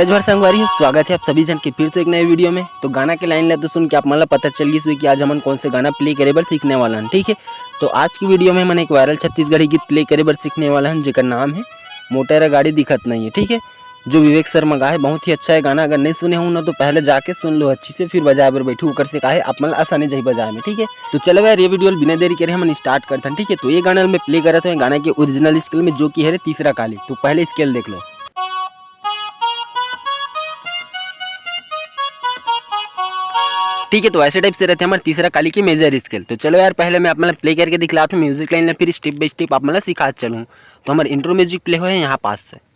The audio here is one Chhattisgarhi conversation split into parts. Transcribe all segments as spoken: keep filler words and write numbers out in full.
जय जोहार संगवारी हो, स्वागत है आप सभी जन के फिर से एक नए वीडियो में। तो गाना के लाइन ला तो सुन के आप मन ला पता चल गिस होही कि आज हमन कौन से गाना प्ले करे बर सीखने वाला हन, ठीक है। तो आज की वीडियो में हमन एक वायरल छत्तीसगढ़ी गीत प्ले करे बर सीखने वाला हन, जेकर नाम है मोटर गाड़ी दिखत नहीं है, ठीक है, जो विवेक शर्मा गाए है। बहुत ही अच्छा है गाना, अगर नहीं सुने हो ना तो पहले जाके सुन लो अच्छी से, फिर बजाए बर बैठू, ओकर से का है आप मन ला आसानी जाही बजाए में, ठीक है। तो चलो यार, ये वीडियो ला बिना देरी करे हमन स्टार्ट करथन, ठीक है। तो ये गाना मैं प्ले करत हूँ गाना के ओरिजिनल स्केल में, जो कि है रे तीसरा काली। तो पहले स्केल देख लो। ठीक है, तो ऐसे टाइप से रहिथे हमर तीसरा काली के मेजर स्केल। तो चलो यार, पहले मैं आप मन ला प्ले करके दिखलात हूँ म्यूजिक लाइन ला, फिर स्टेप बाय स्टेप आप मन ला सिखात चलूँ। तो हमर इंट्रो म्यूजिक प्ले होए हे यहाँ पास से।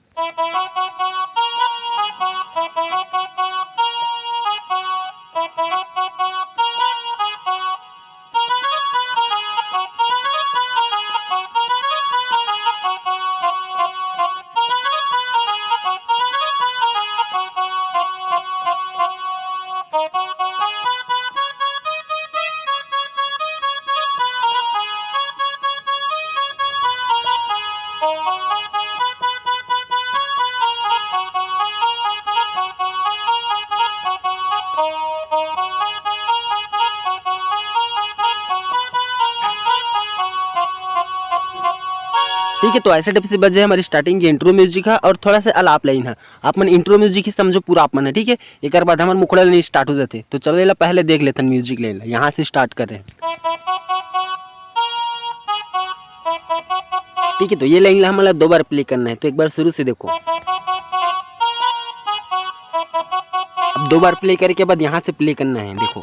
ठीक है, तो ऐसे टाइप से बजे हमर स्टार्टिंग के इंट्रो म्यूजिक है और थोड़ा सा अलाप लाइन है। आप मन इंट्रो म्यूजिक ही समझो पूरा आप मन है, ठीक है। एकर बाद हमर मुखड़ा लाइन स्टार्ट हो जाथे। तो चलो, एला पहले देख लेथन म्यूजिक लाइन ला, यहाँ से स्टार्ट कर रहे हैं। ठीक है, तो ये लाइन ला हमन ला दो बार प्ले करना है, तो एक बार शुरू से देखो। अब दो बार प्ले करे के बाद यहाँ से प्ले करना है, देखो।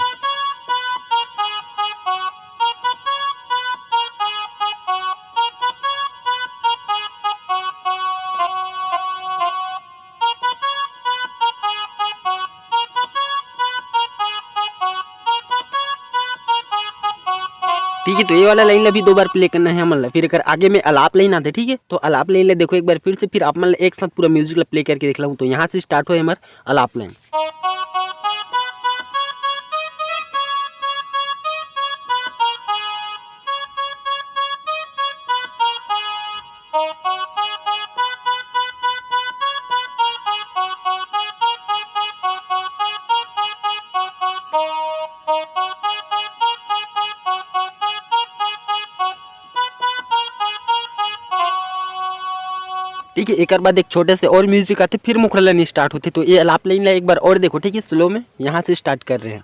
ठीक है, तो ये वाला लाइन ला भी दो बार प्ले करना है हमन ला। फिर एकर आगे में अलाप लाइन आथे, ठीक है, तो अलाप लाइन ला देखो एक बार फिर से, फिर आप मन ला एक साथ पूरा म्यूजिक ला प्ले करके दिखलाऊँ। तो यहाँ से स्टार्ट होए हमर अलाप लाइन। ठीक है, एकर बाद एक छोटे से और म्यूजिक आथे, फिर मुखड़ा लाइन स्टार्ट होथे। तो ये अलाप लाइन ला एक बार और देखो, ठीक है, स्लो में यहाँ से स्टार्ट कर रहे हैं।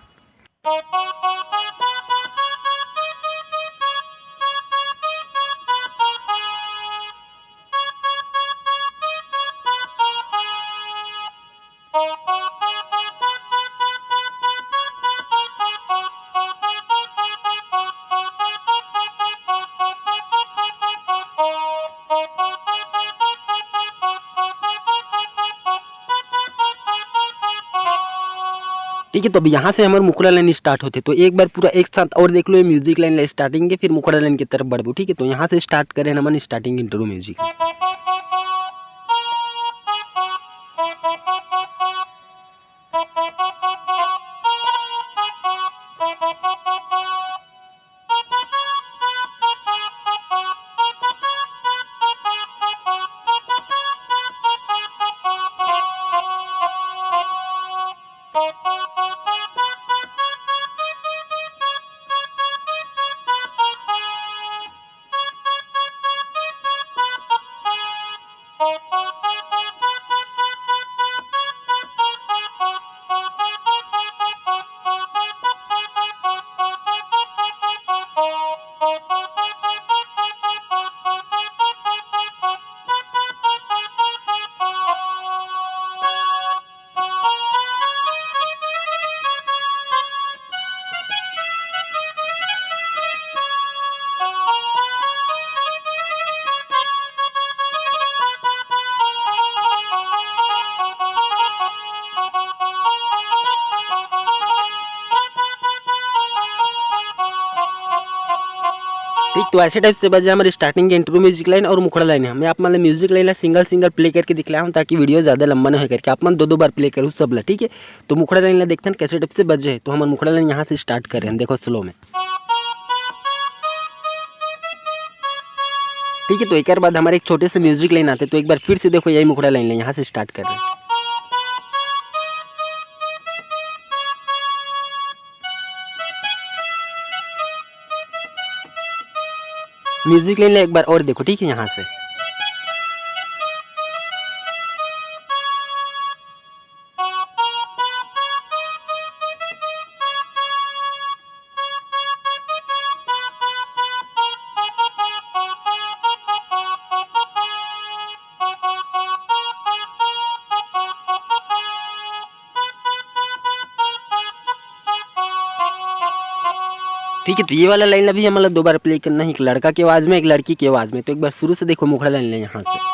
ठीक है, तो अब यहाँ से हमर मुखड़ा लाइन स्टार्ट होथे। तो एक बार पूरा एक साथ और देख लो ये म्यूजिक लाइन ला स्टार्टिंग के, फिर मुखड़ा लाइन की तरफ बढ़बो। ठीक है, तो यहाँ से स्टार्ट करें हमन स्टार्टिंग इंट्रो म्यूजिक। ठीक, तो ऐसे टाइप से बजे हमर स्टार्टिंग के इंट्रो म्यूजिक लाइन और मुखड़ा लाइन है। मैं आप मन ला म्यूजिक लाइन ला सिंगल सिंगल प्ले करके दिखलाया हूँ, ताकि वीडियो ज़्यादा लंबा ना होए करके। आप मन दो दो बार प्ले करूँ सब ला, ठीक है। तो मुखड़ा लाइन ला देखथन कैसे टाइप से बजे है। तो हमर मुखड़ा लाइन यहाँ से स्टार्ट करे हैं, देखो स्लो में। ठीक है, तो एक बाद हमारे एक छोटे से म्यूजिक लाइन आते, तो एक बार फिर से देखो यही मुखड़ा लाइन ले, यहाँ से स्टार्ट कर रहे हैं। म्यूजिक लाइन ला एक बार और देखो, ठीक है, यहाँ से। ठीक है, तो ये वाला लाइन अभी हमन ला दो बार प्ले करना है, एक लड़का के आवाज में, एक लड़की के आवाज में। तो एक बार शुरू से देखो मुखड़ा लाइन ला यहाँ से।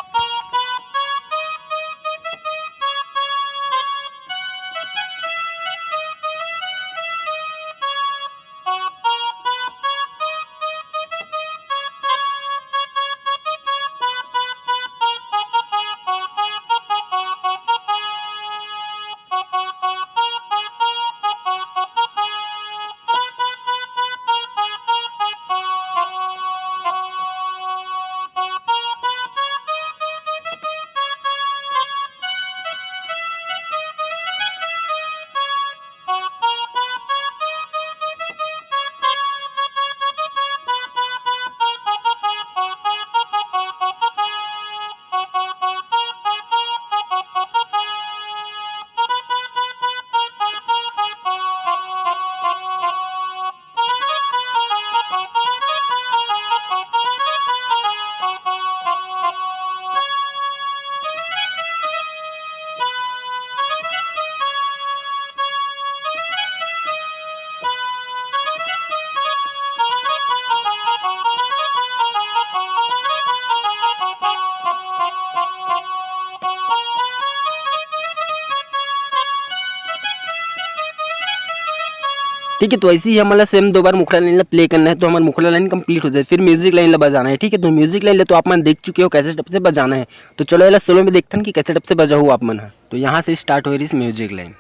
ठीक है, तो ऐसे ही हमन ला सेम दो बार मुखड़ा लाइन ला प्ले करना है, तो हमर मुखड़ा लाइन कंप्लीट हो जाए, फिर म्यूजिक लाइन ला बजाना है। ठीक है, तो म्यूजिक लाइन ला तो आप मन देख चुके हो कैसे टाइप से बजाना है, तो चलो एला स्लो में देखथन कि कैसे टाइप से बजाहू आप मन ह। तो यहाँ से स्टार्ट हो रही म्यूजिक लाइन।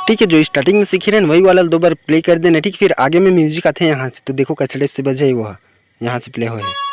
ठीक है, जो स्टार्टिंग में सीखे रहे वही वाला दो बार प्ले कर देना। ठीक, फिर आगे में म्यूजिक आते हैं यहाँ से, तो देखो कैसे टाइप से बजे वो है, यहाँ से प्ले हो है।